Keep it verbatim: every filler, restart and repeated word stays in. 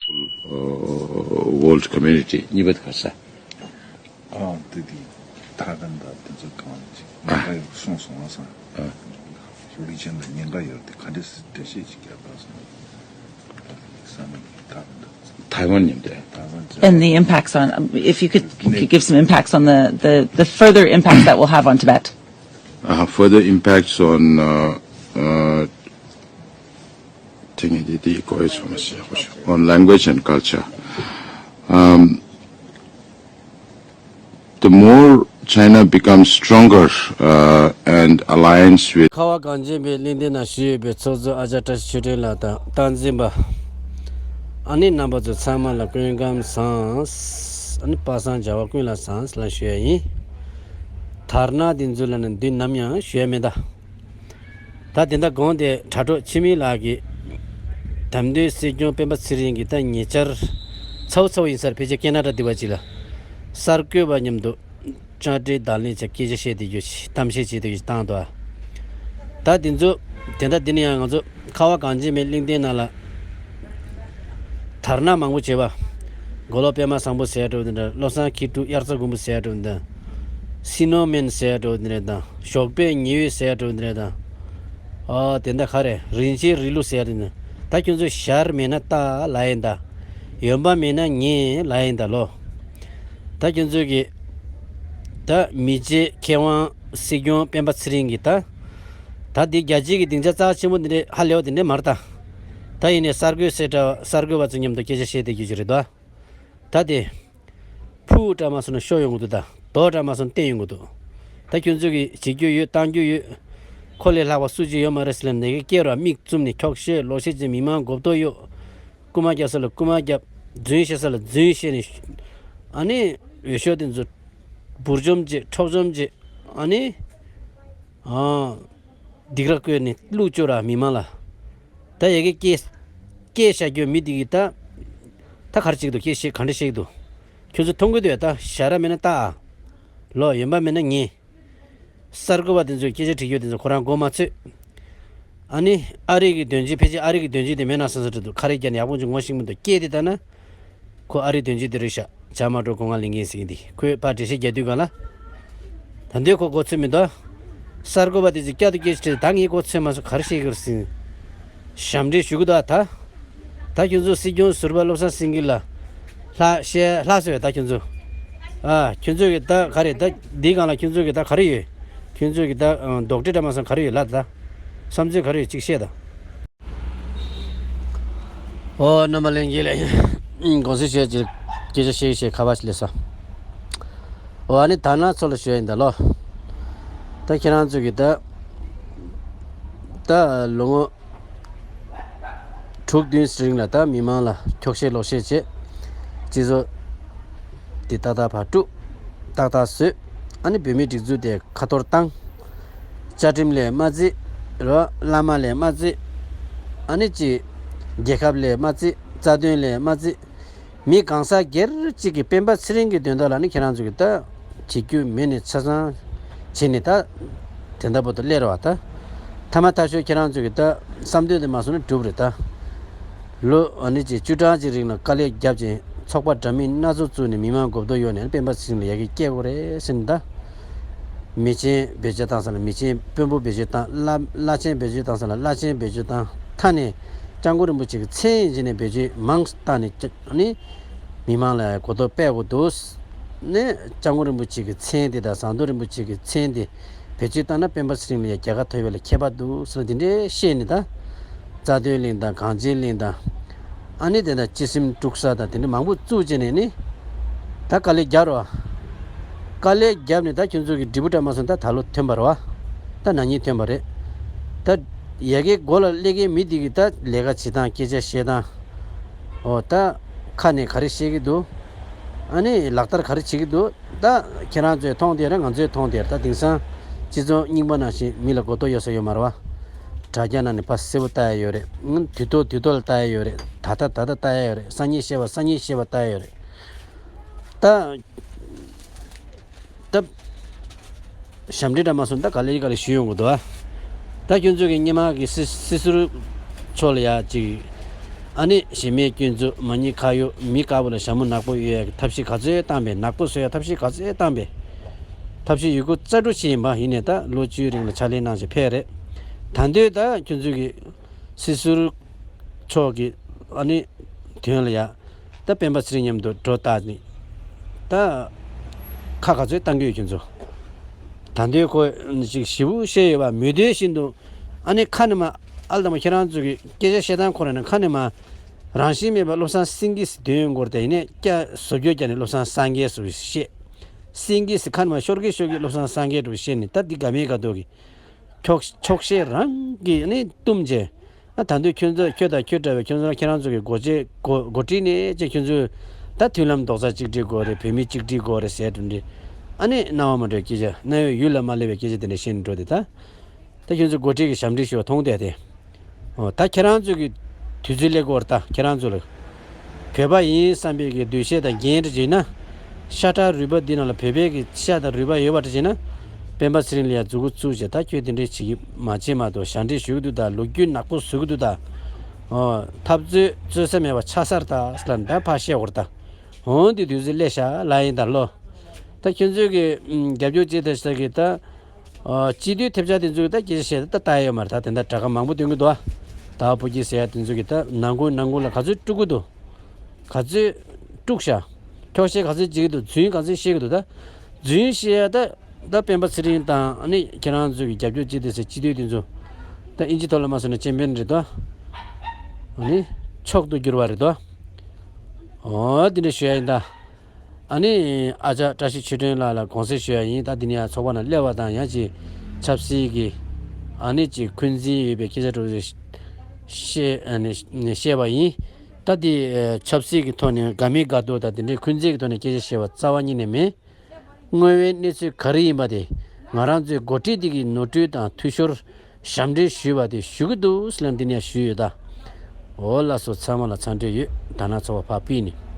World Community གཉིས་པ་དེ་ག་ས། ཨ་དེ་དེ་ཐ་གན་ད་དེ་ཚོ་གང་ཅིག་ཨ་ང་ཡོད་སོང་སོང་ཨ་སང་ཨ་ལུས་ཅན་ལ་ཉེན་ཁ་ཡོད་དེ་ག་འདྲས་འགྲེལ་བཤད་ཅིག་རྒྱབ་པ་སོང་ས་ནི་ཐ་གན་ད། Taiwan ཉིན་དེ། Taiwan ཅན། And the impacts on, um, if you could, could give some impacts on the, the, the further impacts that will have on Tibet. Uh, further impacts on, uh, uh, on language and culture. Um, the more China becomes stronger, uh, and alliance with ཁ་བ་གངས་ཅན་པའི་གླིང་སྟེང་ན་བཞུགས་ཡོད་པའི་ཚོགས་གཙོ་ཨ་ཅག་བཀྲ་ཤིས་ཆོས་སྒྲོན་ལགས་དང་། སྟངས་འཛིན་པ། ཨ་ནི་རྣམ་པ་ཚོ་ཚང་མ་ལ་སྐུ་ཁམས་བཟང་། ཨ་ནི་པ་སངས་བྱ་བ་ཀུན་ལ་བཟང་ལ་ཞུ་ཡ་ཡིན། དར་ནག་འདི་ཚོ་ལ་ནི་མདུན་ནམ་ཡང་ཞུ་ཡ་མེད་ད། ད་དེ་འདྲ་དགོངས་ཏེ་དྲ་གྲོགས་འཆི་མེད་ལགས་ཀྱིས་དམ་མདོའི་སྲིད་སྐྱོང་སྤེན་པ་ཚེ་རིང་གི་ད་ཉེ་ཆར་ཚ་བོ་ཚ་བོ་ཡིན་སར་ཕལ་ཆེར་ཀེ་ན་ཌ་འདི་བ་ཅིག་ལ་གསར་འགོད་པ་མཉམ་དུ་བཅར་འདྲི་དང་ལེན་བྱ་སྐད་ཆ་བཤད་དེ་རྒྱུ་གཏམ་བཤད་བྱེད་དེ་རྒྱུ་བཏང་འདུག་ཨ། ད་དེ་ཚོ་དེ་འདྲ་འདི་ནི་ཡང་ང་ཚོ་ཁ་བ་གངས་ཅན་མའི་གླིང་སྟེང་ནང་ལ་དར་ནག་མང་པོ་བྱེད་པ། མགོ་ལོག་པད་མ་བཟང་པོ་ཟེར་འགྲོ་འདི་འདྲ། བློ་བཟང་མཁས་གྲུབ་དབྱར་རྩྭ་དགུན་འབུ་ཟེར་འགྲོ་འདི་འདྲ། སི་ནོ་མན་ཟེར་འགྲོ་འདི་འདྲ་དང་། ཞོགས་པའི་ཉི་འོད་ཟེར་འགྲོ་འདི་འདྲ་དང་། ཨོ་དེ་འདྲ་ག་རེ་རིན་ཆེན་རི་ལུ་ཟེར་འདི་འདྲ། ད་ཁྱོད་ཚོ་ཞར་མེད་ན་ལྟ་ལ་ཡིན་ད། ཡོན་པ་མེད་ན་ཉན་ལ་ཡིན་ད་ལོ། ད་ཁྱོད་ཚོ་གི་ད་མི་རྗེ་མཁས་དབང་སྲིད་སྐྱོང་སྤེན་པ་ཚེ་རིང་གི་ད། ད་འདི་རྒྱལ་སྤྱིའི་གི་སྡིངས་ཆ་རྩ་ཆེན་པོ་འདི་འདྲའི་ཧ་ལས་པ་འདི་འདྲའི་མ་རེད་ད། ད་ཡིན་ནའི་གསར་འགོད་གསལ་བསྒྲགས་གསར་འགོད་པ་ཚོ་མཉམ་དུ་སྐད་ཆ་བཤད་བསྡད་རྒྱུ་ཅིག་རེད་དོ། ད་དེ། ཕུ་བཀྲ་མ་སོང་ན་ཤོ་ཡོང་གི་འདུག་ད། རྡོ་བཀྲ་མ་སོང་ན་སྟེང་ཡོང་གི་འདུག། ད་ཁྱོད་ཚོ་གི་བྱེད་རྒྱུ་ཡོད་བཏང་རྒྱུ་ཡོད། ཁོ་ལས་ལྷག་པ་སུ་གཅིག་ཡོད་མ་རེད་ཟེར་ལབ་ནས་སྐད་ར་མིག་བཙུམ་ནས་འཁྱོག་བཤད་ལོག་བཤད་ཅིག་མི་མང་མགོ་བཏོག་གཡོག་རྐུ་མ་རྒྱབ་ས་ལ་རྐུ་མ་རྒྱབ། རྫུན་བཤད་ས་ལ་རྫུན་བཤད་ནས། ཨ་ནི། འོས་ཤོག་དེ་ཚོ། འབུར་འཇོམས་བྱེད་འཕྲོག་འཇོམས་བྱེད། ཨ་ནི། ཨ། སྡིགས་ར་བསྐོལ་ནས་བླུགས་བཅུག་ར་མི་མང་ལ། ད་ཡ་གི་སྐད། སྐད་བཤད་རྒྱུ་མི་འདི་གི་ད། ད་ག་རེ་བྱེད་ཀྱི་འདུག་སྐད་བཤད་ག་འདྲ་བཤད་ཀྱི་འདུག་ཁྱོད་ཚོ་མཐོང་གི་འདུག་ཡ། ད་ཞ་ར་མེད་ན་ལྟ་ཨ། ལོ་ཡོན་པ་མེད་ན་ཉན། གསར་འགོད་པ་དེ་ཚོས་སྐད་ཆ་དྲི་རྒྱུ་དེ་ཚོ་ཁོ་རང་མགོ་མ་ཚོས། ཨ་ནི་ཨ་རི་གི་དོན་གཅོད་ཕལ་ཆེར་ཨ་རི་གི་དོན་གཅོད་དེ་མེད་ན་བསམ་བསམ་འདྲ་འདུག་ཁ་རས་བརྒྱབ་ནས་ཡག་པོ་ཅིག་ངོ་ཤེས་མི་འདུག་སྐད་དེ་ལྟ་ན། ཁོ་ཨ་རིའི་དོན་གཅོད་དེ་རེད་ཤག་བྱ་མ་འགྲོ་སྒོ་ང་ལེན་མཁན་ཟེར་མཁན་དེ། ཁོས་ཕར་འགྲེལ་བཤད་རྒྱག་དུས་སྒང་ལ། ད་འདོད་ཁོ་མགོ་ཚོས་མི་འདུག་གསར་འགོད་པ་དེ་ཚོས་བསྐྱར་དུ་སྐད་ཆ་དྲིས། ད་ངས་མགོ་ཚོས་མ་སོང་། ག་རེ་བཤད་ཀྱི་རེད་ཟེར། ཞབས་འདྲེན་ཞུ་གི་འདུག་ད། ད་ཁྱོད་ཚོ་སྲིད་སྐྱོང་ཟུར་པ་བློ་བཟང་སེང་གེ་ལ། ལྷག་བཤད་ལྷག་བཟོས་ད་ཁྱོད་ཚོ། ཨ་ཁྱོད་ཚོ་གི་ད་ག་རེ། ད་འདིའི་སྒང་ལ་ཁྱོད་ཚོ་གི་ད་ག་རེ་ཡོད། ཁྱོད་ཚོ་གི་ད་ཨ་དོགས་འདྲི་འདྲ་མ་སོང་ག་རེ་ཡོད་ལབ་ད། བསམ་ཚུལ་ག་རེ་ཡོད་ཅིག་བཤད་ད། ཨོ་རྣམ་པ་ལྷན་རྒྱས་ལ་དགོངས་སེལ་ཞུ་ཡ་ཅིག་སྐད་ཆ་བཤད་བཤད་ཁ་པར་ཞིག་སླེབས་སོང་། ཨོ་ཨ་ནི་དར་ནག་ཚོ་ལ་ཞུ་ཡ་ཡིན་ད་ལོ། ད་ཁྱེད་རང་ཚོ་གི་ད་ད་ལོ་ངོ་དྲུག་བདུན་རིང་ལ་ད་མི་མང་ལ་འཁྱོག་བཤད་ལོག་བཤད་བྱས། སྤྱི་ཚོགས་དེ་ཏག་ཏག་ཕར་དཀྲུགས། ཏག་ཏག་བཟོས། ཨ་ནི་བོད་མིའི་སྒྲིག་འཛུགས་དེ་ཁ་འཐོར་བཏང་། བཅའ་ཁྲིམས་ལ་མ་བརྩི། རོ། བླ་མ་ལ་མ་བརྩི། ཨ་ནི་ཅི། རྒྱལ་ཁབ་ལ་མ་བརྩི། རྩ་དོན་ལ་མ་བརྩི། མི་གང་ཟག་སྒེར་གཅིག་གི་སྤེན་པ་ཚེ་རིང་གི་དོན་དག་ལ་ནི་ཁྱེད་རང་ཚོ་གི་ད་བྱེད་རྒྱུ་མེད་ནས་ཆ་ཚང་བྱས་ནས་ད་དེ་འདྲ་པོ་ད་སླེབས་ར་བ་ད། ཐ་མ་ཐ་ཤོས་ཁྱེད་རང་ཚོ་གི་ད་བསམ་འདུན་དེ་མ་སོང་ན་འགྲུབ་རེད་ད། ལོ་ཨ་ནི་ཅིག་བཅུ་གྲངས་ཅིག་རིང་ལ་དཀའ་ལས་བརྒྱབ་ཅིང་ཚོགས་པ་འདྲ་མིན་སྣ་ཚོགས་བཙུགས་ནས་མི་མང་མགོ་བཏོག་གཡོགས་ནས་སྤེན་པ་ཚེ་རིང་ལ་ཡ་གི་སྐྱེལ་དགོས་རེད་ཟེར་ནས་ད། མི་ཆེན་བེད་སྤྱོད་བཏང་ས་ལ་མི་ཆེན། དཔོན་པོ་བེད་སྤྱོད་བཏང་། བླ་བླ་ཆེན་བེད་སྤྱོད་བཏང་ས་ལ་བླ་ཆེན་བེད་སྤྱོད་བཏང་། མཐའ་ནས་སྐྱབས་མགོན་རིན་པོ་ཆེ་གི་མཚན་བྱས་ནས་བེད་སྤྱོད་མང་བཏང་ནས་ཀྱ་ནི་མི་མང་ལ་གོ་རྟོགས་སྤེལ་དགོས་འདུག་ནས་སྐྱབས་མགོན་རིན་པོ་ཆེ་གི་མཚན་དེ་དང་ཟམ་གདོང་རིན་པོ་ཆེ་གི་མཚན་དེ་བེད་སྤྱོད་བཏང་ན་སྤེན་པ་ཚེ་རིང་ལ་ཡ་རྒྱལ་ཁ་ཐོབ་ཡོད་ལ་ཁྱད་པར་འདུག་ཟེར་ནས་འདི་འདྲའི་བཤད་ནས་ད། རྩ་དོན་གླིང་དང་གངས་ཅན་གླིང་དང་། ཨ་ནི་དེ་འདྲ་སྤྱི་སེམས་དཀྲུག་ས་དང་དེ་འདྲ་མང་པོ་བཙུགས་བྱས་ནས་ནི། ད་དཀའ་ལས་རྒྱག་རོགས། དཀའ་ལས་བརྒྱབ་ནས་ད་ཁྱོད་ཚོ་གི་འབྲས་བུ་འདྲ་མ་སོང་ད་ད་ལོ་ཐོན་པ་རེད་བ། ད་ན་ནིང་ཐོན་པ་རེད། ད་ཡ་གི་མགོ་ལ་སླེབས་མཁན་མི་དེ་གི་ད་ལས་ཀ་བྱེད་སྟངས་སྐད་ཆ་བཤད་སྟངས། འོ་ད་ཁ་ནས་ག་རེ་བཤད་ཀྱི་འདུག་ཨ་ནི་ལག་བསྟར་ག་རེ་བྱེད་ཀྱི་འདུག་ད་ཁྱེད་རང་ཚོས་མཐོང་དེ་རེད། ང་ཚོས་མཐོང་དེ་རེད། ད་དེང་སང་སྤྱི་ཚོགས་རྙིང་པ་ནང་བཞིན་མི་ལ་མགོ་ཐོག་ཡོད་ས་ཡོད་མ་རེད་བ། དྲ་རྒྱ་ནང་ནས་ཕར་གསལ་པོ་ལྟ་ཡ་ཡོད་རེད། དུས་ཐོག་དུས་ཐོག་ལ་ལྟ་ཡ་ཡོད་རེད། ད་ལྟ་ད་ལྟ་ལྟ་ཡ་ཡོད་རེད། སང་ཉིན་བཤད་པ་སང་ཉིན་བཤད་པ་ལྟ་ཡ་ཡོད་རེད། ད་ད་ཞབས་འདྲེན་འདྲ་མ་སོང་ད་ག་ལེ་ག་ལེ་ཞུས་ཡོང་གི་འདུག་ཨ། ད་ཁྱོད་ཚོ་གི་སྔོན་མ་གི་སྲིད་སྲིད་ཟུར་ཚོ་ལ་ཡ་ཅིག་ ཨ་ནི་གཞི་མེད་སྐྱོན་འཛུགས། མ་ཉེས་ཁ་གཡོགས། མི་དཀར་པོ་ལ་ཞྭ་མོ་ནག་པོ་གཡོག་ཡག་གི་ཐབས་ཤེས་ག་ཚོད་བཏང་པས། ནག་པོ་བཟོ་ཡག་ཐབས་ཤེས་ག་ཚོད་བཏང་པས། ཐབས་ཤེས་ཡོད་རྒུ་རྩལ་སྤྲུགས་བྱས་ཡིན་པ། ཡིན་ནའི་ད་ལོ་བཅུའི་རིང་ལ་ཕྱག་ལས་གནང་བྱས་ཕེབས་རེད། ད་འདོད་ད་ཁྱོད་ཚོས་ཀྱི་སྲིད་ཟུར་མཆོག་གི་ཨ་ནི་དོན་ལ་ཡ། ད་སྤེན་པ་ཚེ་རིང་མཉམ་དུ་སྒྲོ་བཏགས་ནས་ད་ཁ་ག་ཚོད་བཏང་གི་ཡོད་ཁྱོད་ཚོ། ད་འདོད་ཁོ་ཅིག་ཞིབ་པོ་བཤད་ཡོད་པ་མི་འདོད་བཞིན་དུ། ཨ་ནི་ཁ་ནས་མ། ཨ་ལ་དང་མ་ཁྱེད་རང་ཚོ་གི་སྐད་ཆ་བཤད་སྟངས་ཁོ་རང་ནི་ཁ་ནས་མ། རང་བཞིན་མེད་པ་བློ་བཟང་སེང་གེ་ཟེར་འདོན་ཡོང་གི་ཡོད་རེད་དེ། ཡིན་ནའི་སྐྱ་བཟོ་བཅོས་བརྒྱབ་ནས་བློ་བཟང་སངས་རྒྱས་ཟེར་བཤད། སེང་གེ་ཟེར་ཁ་ནས་མ་ཤོར་གི་ཤོར་གི་བློ་བཟང་སངས་རྒྱས་འགྲོ་བཤད་ནས། ད་འདི་དགའ་མེད་དགའ་མདོག་གི་ཆོག་ཆོག་ཤེས་རང་གིས་ནི་བཏུམས་བྱས། ཨ་ད་དུང་ཁྱོད་ཚོ་ཁྱོད་དང་ཁྱོད་འདྲ་བའི་ཁྱོད་ཚོ་ཁྱེད་རང་ཚོ་གི་འགོ་བྱེད་འགོ་འགོ་ཁྲིད་ནས་ཅེས་ཁྱོད་ཚོས་ད་མཐུན་ལམ་རྡོག་རྩ་གཅིག་སྒྲིལ་དགོས་རེད། བོད་མི་གཅིག་སྒྲིལ་དགོས་རེད་ཟེར་དུས་འདི། ཨ་ནི་རྣ་བ་མ་འགྲོ་སྐད་ཆ། རྣ་བའི་ཡུལ་ལ་མ་སླེབས་པའི་སྐད་ཆ་དེ་འདྲ་བཤད་ནས་འགྲོ་དེ་ད། ད་ཁྱོད་ཚོས་འགོ་ཁྲིད་ཀྱི་ཞབས་འདྲེན་ཞུ་བ་མཐོང་བསྡད་དེ། ཨོ་ད་ཁྱེད་རང་ཚོ་གི་དུས་ཚོད་སླེབས་ཀྱི་ཡོད་རེད་ད་ཁྱེད་རང་ཚོ་ལ། བོད་པ་ཡིན་བསམ་པའི་གི་འདུ་ཤེས་དང་འགན་འཁྲི་བྱས་ན། ཤ་ཁྲག་རུས་པ་འདི་ནང་ལ་བོད་པའི་གི་ཤ་དང་རུས་པ་ཡོད་པ་འདྲ་བྱས་ན། སྤེན་པ་ཚེ་རིང་ལ་ཡ་མཛུ་གུ་བཙུགས་བྱས། ད་ཁྱོད་དེ་འདྲས་བྱེད་ཀྱི་མ་བྱེད་མ་གཏོགས་ཞབས་འདྲེན་ཞུ་གི་འདུག་ད། ལོ་རྒྱུས་ནག་པོ་བཟོ་གི་འདུག་ད། ཨོ་འཐབ་རྩོད་རྩོད་ས་མེད་པ་ཆགས་ས་རེད་ད་ཟེར་ལབ་ནས་ད་ཕར་བཤད་དགོས་རེད་ད། འོང་དེ་དུས་ཚོད་སླེབས་ཤག་ལབ་ཡིན་ད་ལོ། ད་ཁྱོད་ཚོས་གི་ཨམ་རྒྱབ་སྐྱོར་བྱེད་ཐུབ་ས་གི་ད། ཨ་སྤྱི་འཐུས་ཐེབས་ཆག་དེ་ཚོས་ད་སྐད་ཆ་བཤད་ད་ལྟ་ཡོད་མ་རེད་ད། དེ་འདྲ་དྲ་ཁ་མང་པོ་སྟོན་གི་འདུག་ཨ། ད་བོད་ཀྱི་ཟེར་ཡ་དེ་ཚོས་གི་ད་ནང་ཁུལ་ནང་ཁུལ་ལ་ག་ཚོད་དཀྲུག་གི་འདུག་ག་ཚོད་དཀྲུག་ཤག་འཁྱོག་བཤད་ག་ཚོད་བྱེད་ཀྱི་འདུག་རྫུན་ག་ཚོད་བཤད་ཀྱི་འདུག་ད་རྫུན་བཤད་ཡ་ད། ད་སྤེན་པ་ཚེ་རིང་དང་ཨ་ནི་ཁྱེད་རང་ཚོས་ཀྱི་རྒྱབ་སྐྱོར་བྱེད་དུས་ཟེར་སྤྱི་འཐུས་དེ་ཚོ། ད་ཨིན་ཇི་ཐོག་ལ་མ་སོང་ན་ཅེམ་པིན་རེད་དོ། ཨ་ནི་མཆོག་ཏུ་གྱུར་བ་རེད་དོ། ཨོ་དེ་འདྲ་ཞུ་ཡ་ཡིན་ད། ཨ་ནི་ཨ་ཅག་བཀྲ་ཤིས་ཆོས་སྒྲོན་ལགས་ལ་དགོངས་སེལ་ཞུ་ཡ་ཡིན། ད་འདི་ནས་ཡང་ཚོགས་པ་ནང་སླེབས་པ་དང་ཡང་ཅིག་ཆབ་སྲིད་ཀྱི་ཨ་ནི་ཅིག་འཁོན་འཛིན་ཡོད་པའི་སྐད་ཆ་འདྲ་བོ་ཞིག་བཤད་ཨ་ནི་བཤད་པ་ཡིན། ད་འདི་ཆབ་སྲིད་ཀྱི་ཐོག་ནས་དགའ་མི་དགའ་མདོག་དང་དེ་འདྲའི་འཁོན་འཛིན་གྱི་ཐོག་ནས་སྐད་ཆ་བཤད་པ་རྩ་བ་ཉིད་ནས་མེད། དངོས་ཡོད་གནས་ཚུལ་ག་རེ་ཡིན་པ་དེ་ང་རང་ཚོའི་འགོ་ཁྲིད་འདི་གི་ནོར་འཁྲུལ་དང་འཐུས་ཤོར་ཞབས་འདྲེན་ཞུས་པ་དེ་ཞུ་གི་འདུག་ཟེར་ལ་འདི་ནས་ཞུས་ཡོད་ད། འོ་ལགས་སོ། ཚང་མ་ལ་འཚམས་འདྲི་ཡོད། ད་ནང་ཚོགས་པ་ཕར་ཕུད་ནས།